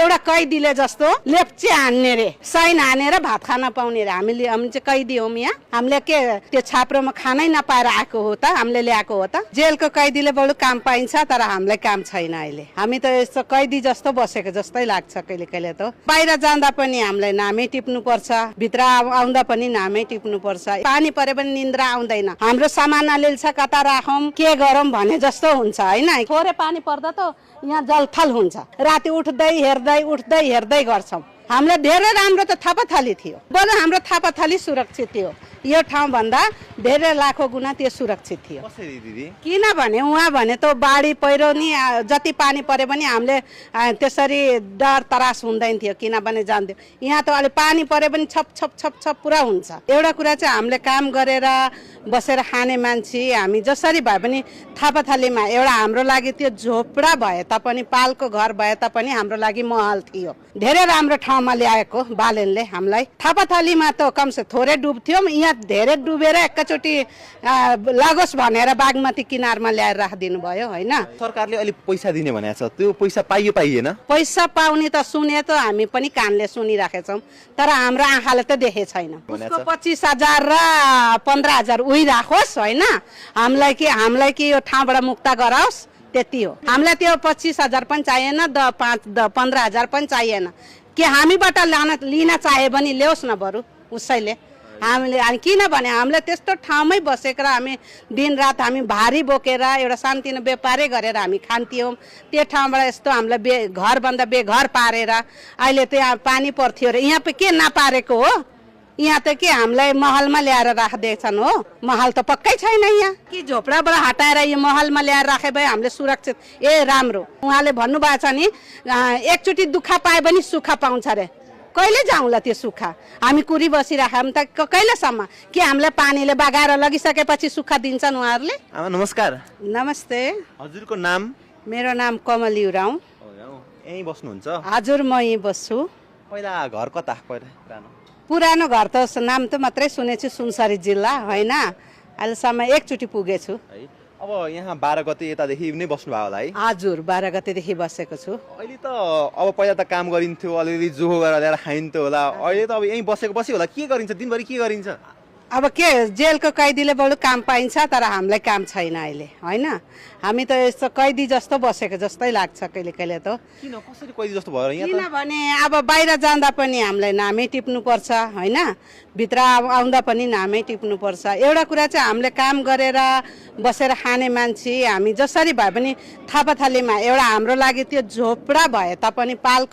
एउटा कैदीले जस्तो लेप्चे हान्ने रे साइन हानेर भात खान पाउने रे हामी चाहिँ कैदी हौँ यहाँ हामीले के त्यो छाप्रोमा खानै नपाएर आएको हो त हामीले ल्याएको हो त जेलको कैदीले बरु काम पाइन्छ तर हामीलाई काम छैन अहिले हामी त यस्तो कैदी जस्तो बसेको जस्तै लाग्छ कहिले कहिले त बाहिर जाँदा पनि हामीलाई नामै टिप्नु पर्छ भित्र आउँदा पनि नामै टिप्नु पर्छ पानी परे पनि निन्द्रा आउँदैन हाम्रो सामान अलिअलि छ कता राखौँ के गरौँ भने जस्तो हुन्छ होइन थोरै पानी पर्दा त यहाँ जलथल हुन्छ राति उठ्दै हेर्दै गर्छौँ हामीलाई धेरै राम्रो त थापाथली थियो बरु हाम्रो थापाथली सुरक्षित थियो यो ठाउँ भन्दा धेरै लाखौं गुणा त्यो सुरक्षित थियो किनभने उहाँ भने त बाढी पहिरो नि जति पानी परे पनि हामीले त्यसरी डर तरास हुँदैन थियो किनभने जान्थ्यो यहाँ त अलि पानी परे पनि छप छप छप छप पुरा हुन्छ एउटा कुरा चाहिँ हामीले काम गरेर बसेर खाने मान्छे हामी जसरी भए पनि थापाथलीमा एउटा हाम्रो लागि त्यो झोपडा भए तापनि पालको घर भए तापनि हाम्रो लागि महल थियो धेरै राम्रो ठाउँमा ल्याएको बालेनले हामीलाई थापाथलीमा त कमसे थोरै डुब्थ्यौँ यहाँ धेरै डुबेर एकैचोटि लागोस् भनेर बागमती किनारमा ल्याएर राखिदिनु भयो होइन सरकारले अलि पैसा दिने भनेको छ त्यो पैसा पाइएन पैसा पाउने त सुने त हामी पनि कानले सुनिराखेछौँ तर हाम्रो आँखाले त देखे छैन उसको 25,000 र 15,000 उही राखोस् होइन हामीलाई कि यो ठाउँबाट मुक्त गराओस् त्यति हो हामीलाई त्यो 25,000 पनि चाहिएन 15,000 पनि चाहिएन के हामीबाट लिन चाहे पनि ल्याओस् न बरु उसैले हामीले किनभने हामीले त्यस्तो ठाउँमै बसेको र हामी दिनरात हामी भारी बोकेर एउटा सानोतिनो व्यापारै गरेर हामी खान्थ्यौँ त्यो ठाउँबाट यस्तो हामीलाई घरभन्दा बेघर पारेर अहिले त्यहाँ पानी पर्थ्यो र यहाँ के नपारेको हो यहाँ त के हामीलाई महलमा ल्याएर राखिदिएछन् हो महल त पक्कै छैन यहाँ कि झोपडाबाट हटाएर यो महलमा ल्याएर राखे भए हामीले सुरक्षित राम्रो उहाँले भन्नुभएको छ नि एकचोटि दुःख पाए पनि सुख पाउँछ रे कहिले जाउँला त्यो सुख हामी कुरी बसिराखौँ त कहिलेसम्म कि हामीलाई पानीले बगाएर लगिसकेपछि सुख दिन्छन् उहाँहरूले नमस्कार नमस्ते हजुरको नाम मेरो नाम कमली उराउँ यहीँ बस्नुहुन्छ हजुर म यहीँ बस्छु पहिला घर कता पुरानो घर त नाम त मात्रै सुनेछु सुनसरी जिल्ला होइन अहिलेसम्म एकचोटि पुगेछु अब यहाँ 12 गते यतादेखि नै बस्नु भयो होला है हजुर 12 गतेदेखि बसेको छु अहिले त अब पहिला त काम गरिन्थ्यो अलिअलि जोहो गरेर ल्याएर खाइन्थ्यो होला अहिले त अब यहीँ बसी होला के गरिन्छ दिनभरि के गरिन्छ अब के जेलको कैदीले बरु काम पाइन्छ तर हामीलाई काम छैन अहिले होइन हामी त यस्तो कैदी जस्तो बसेको जस्तै लाग्छ कहिले कहिले त किन कसरी कैदी जस्तो भयो यहाँ किनभने अब बाहिर जाँदा पनि हामीलाई नामै टिप्नु पर्छ होइन भित्र आउँदा पनि नामै टिप्नु पर्छ एउटा कुरा चाहिँ हामीले काम गरेर बसेर खाने मान्छे हामी जसरी भए पनि थापाथलीमा एउटा हाम्रो लागि त्यो झोपडा भए तापनि पाल